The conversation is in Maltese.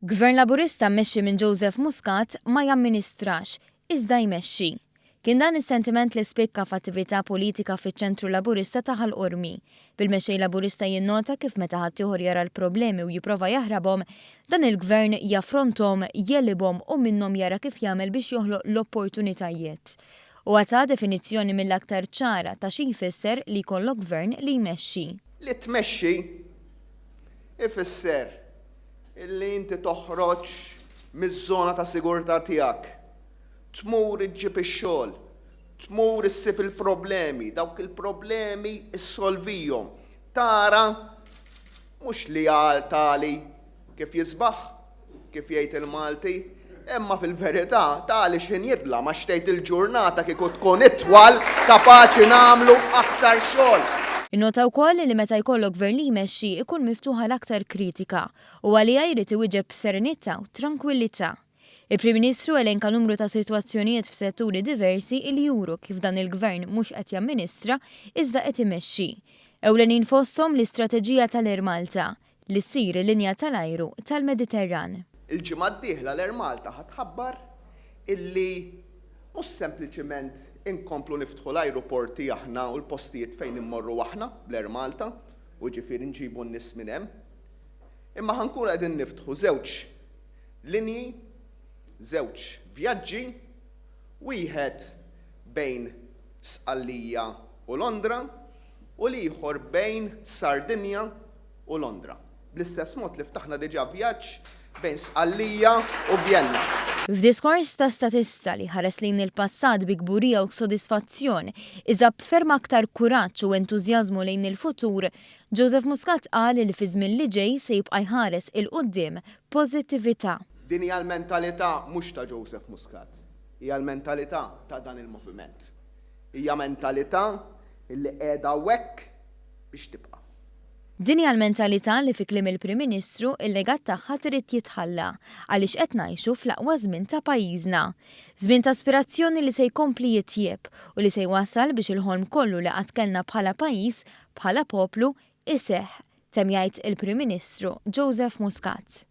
Gvern Laburista mmexxi minn Joseph Muscat ma jamministrax, iżda jmexxi. Kien dan is-sentiment li spikka f'attività politika fiċ-Ċentru Laburista ta' Ħal Qormi, bil-Mexxej Laburista jinnota kif meta ħaddieħor jara l-problemi u jipprova jaħrabhom, dan il-Gvern jaffronthom, jegħlibhom u minnhom jara kif jagħmel biex joħloq l-opportunitajiet. Huwa ta definizzjoni mill-aktar ċara ta' xi jfisser li jkollok Gvern li jmexxi. Li tmexxi ifisser Illi inti toħroġ miż-żona ta' sigurtà tiegħek, tmur iġġib ix-xogħol, tmur issib il-problemi, dawk il-problemi ssolvihom, tara mhux li għal tali kif jisbaħ, kif jgħid il-Malti, Imma fil-verità, tali x'ħin jidlam għax tgħid il-ġurnata kieku tkun itwal kapaċi nagħmlu aktar xogħol. Innota wkoll li meta jkollok Gvern li jmexxi ikun miftuħ għal aktar kritika u għaliha jrid iwieġeb b'serenità u trankwillità. Il-Prim Ministru elenka numru ta' sitwazzjonijiet f'setturi diversi li juru kif dan il-Gvern mhux qed jamministra iżda qed imexxi. Ewlenin fosthom l-istrateġija tal-Air Malta, li ssir il-linja tal-ajru tal-Mediterran. Il-ġimgħa d-dieħla l-Air Malta ħa tħabbar illi mhux sempliċiment inkomplu niftħu l-ajruporti aħna u l-postijiet fejn immorru aħna bl-Air Malta, u ġifieri nġibu n-nies minn hemm, imma ħa nkunu qegħdin niftħu żewġ linji, żewġ vjaġġi, wieħed bejn Sqallija u Londra u l-ieħor bejn Sardinja u Londra, bl-istess mod li ftaħna diġà vjaġġ bejn Sqallija u Vjenna. F'diskors ta' statista li ħares lejn il-passat bi kburija u sodisfazzjon, iżda b'ferm aktar kuraġġ u entużjażmu lejn il-futur, Joseph Muscat qal li fiż-żmien li ġej se jibqa' jħares 'il quddiem b'pożittività. Din hija l-mentalità mhux ta' Joseph Muscat, hija l-mentalità ta' dan il-moviment. Hija mentalità li qiegħda hawnhekk biex tibqa'. Din hija l-mentalità li fi kliem il-Prim Ministru, il-legat tagħha trid jitħalla, għaliex qed ngħixu fl-aqwa żmien ta' pajjiżna. Żmien ta' aspirazzjoni li se jkompli jitjieb u li se jwassal biex il-ħolm kollu li qatt kellna bħala pajjiż, bħala poplu, iseħħ, temm jgħid il-Prim Ministru Joseph Muscat.